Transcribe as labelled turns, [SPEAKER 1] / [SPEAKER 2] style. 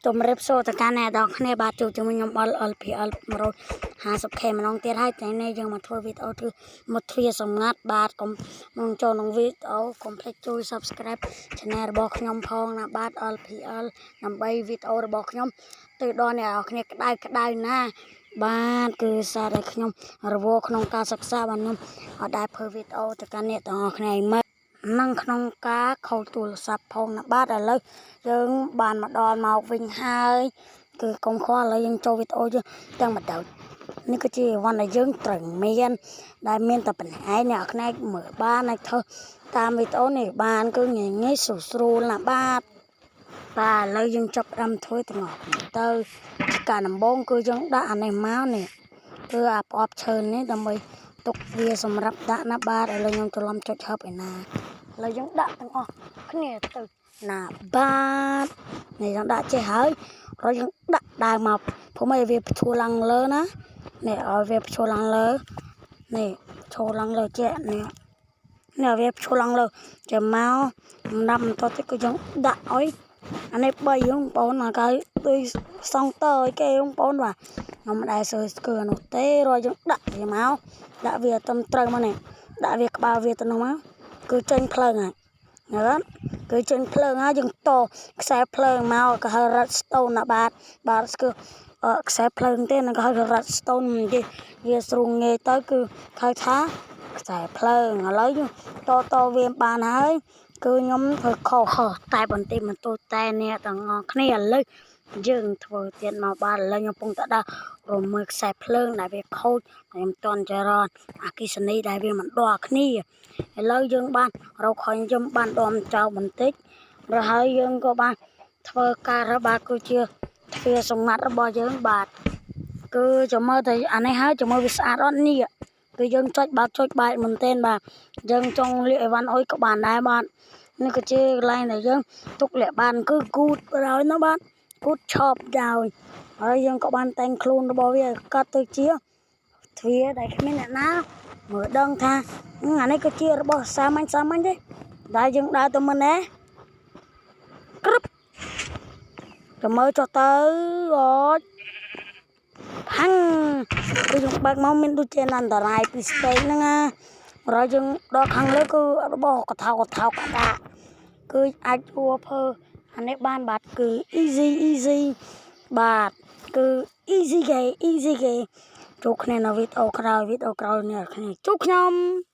[SPEAKER 1] ជំរាបសួរទៅកាន់អ្នកទាំងអស់គ្នាបាទជួបជាមួយខ្ញុំ LLPL 150K ម្ដងទៀតហើយថ្ងៃនេះយើងមកធ្វើវីដេអូគឺមកទ្វារសម្ងាត់បាទកុំមកចូលក្នុងវីដេអូកុំភ្លេចជួយ Subscribe Channel របស់ខ្ញុំផងណាបាទ LPL ដើម្បីវីដេអូរបស់ខ្ញុំទៅដល់អ្នកទាំងអស់គ្នាក្តៅក្តៅណាបាទគឺសារតែខ្ញុំរវល់ក្នុងការសិក្សាបាទខ្ញុំអត់ដែលធ្វើវីដេអូទៅកាន់អ្នកទាំងអស់គ្នាឯមើល និងក្នុងការខូចទូរស័ព្ទផងណាបាទឥឡូវយើងបានមកដល់មកវិញហើយគឺកុំខ្វល់ឥឡូវយើងចូលវីដេអូយើងទាំងម្ដងនេះគឺជាអីវ៉ាន់ដែលយើងត្រូវមានដែលមានតែប៉ុណ្ណេះឯងអ្នកខ្នែកមើលបានហើយធ្វើតាមវីដេអូនេះបានគឺងាយងាយស្រួលស្រួលណាបាទបាទឥឡូវយើងចាប់ផ្ដើមធ្វើទាំងអស់គ្នាទៅការដំបូងគឺយើងដាក់អានេះមកនេះគឺអាប្រអប់ឈើនេះដើម្បីទុកវាសម្រាប់ដាក់ណាបាទឥឡូវខ្ញុំច្រឡំចុចហឹបឯណា ឥឡូវយើងដាក់ទាំងអស់គ្នាទៅណាបាទនេះយើងដាក់ចេះហើយហើយយើងដាក់ដើមមកព្រោះមិនឲ្យវាឈួរឡើងលើណានេះឲ្យវាឈួរឡើងលើនេះឈួរឡើងលើចេះនេះនេះឲ្យវាឈួរឡើងលើចាំមកសម្រាប់បន្តទៀតក៏យើងដាក់ឲ្យអានេះ3បងប្អូនអាកៅដូចសង់តើឲ្យគេបងប្អូនបាទខ្ញុំមិនដែលសើស្គឺអានោះទេរាល់យើងដាក់វាមកដាក់វាត្រឹមត្រូវមកនេះដាក់វាក្បាលវាទៅនោះមកគឺចេញភ្លើងហើយណាគឺចេញភ្លើងហើយយើងតខ្សែភ្លើងមកក៏ហៅ redstone ណាបាទបាទគឺខ្សែភ្លើងទេនឹងក៏ហៅ redstone និយាយវាស្រួលងាយទៅគឺហៅថាខ្សែភ្លើងឥឡូវយើងតតវាបានហើយគឺខ្ញុំធ្វើខុសតែបន្តិចបន្តួចតែអ្នកទាំងអស់គ្នាឥឡូវយើងធ្វើទៀតមកបាទឥឡូវខ្ញុំកំពុងតែដើររមើលខ្សែភ្លើងដែលវាខូចខ្ញុំតន់ចរន្តអគិសនីដែលវាមិនដល់គ្នាឥឡូវយើងបានរកខញខ្ញុំបានដមចោលបន្តិចរហើយយើងក៏បានធ្វើការរបាទគឺជាទ្វារសម្ងាត់របស់យើងបាទគឺចាំមើលទៅអានេះហើយចាំមើលវាស្អាតអត់នេះគឺយើងចុចបើកចុចបែកមែនទែនបាទយើងចង់លាកអីវ៉ាន់អុយក៏បានដែរបាទនេះគឺជាកន្លែងដែលយើងទុកលាក់បានគឺគូតហើយណាបាទគូតឆប់ដោយហើយយើងក៏បានតែងខ្លួនរបស់វាឲ្យកាត់ទៅជាទ្វារដែលគ្មានអ្នកណាមើលដឹងថាអានេះគឺជារបស់សាមញ្ញសាមញ្ញទេដែលយើងដើរទៅមុនណាក្រឹបចាំមើលចុះទៅអត់ផាំងគឺយើងបើកមកមានដូចជាអន្តរាយពីស្ពេកហ្នឹងណាហើយយើងដល់ខាងលើគឺរបស់កថោកថោកដាគឺអាចជួភើអានេះបានបាទគឺ easy easy បាទគឺ easy គេ easy គេជួបគ្នានៅវីដេអូក្រោយវីដេអូក្រោយនេះគ្នាជួបខ្ញុំ។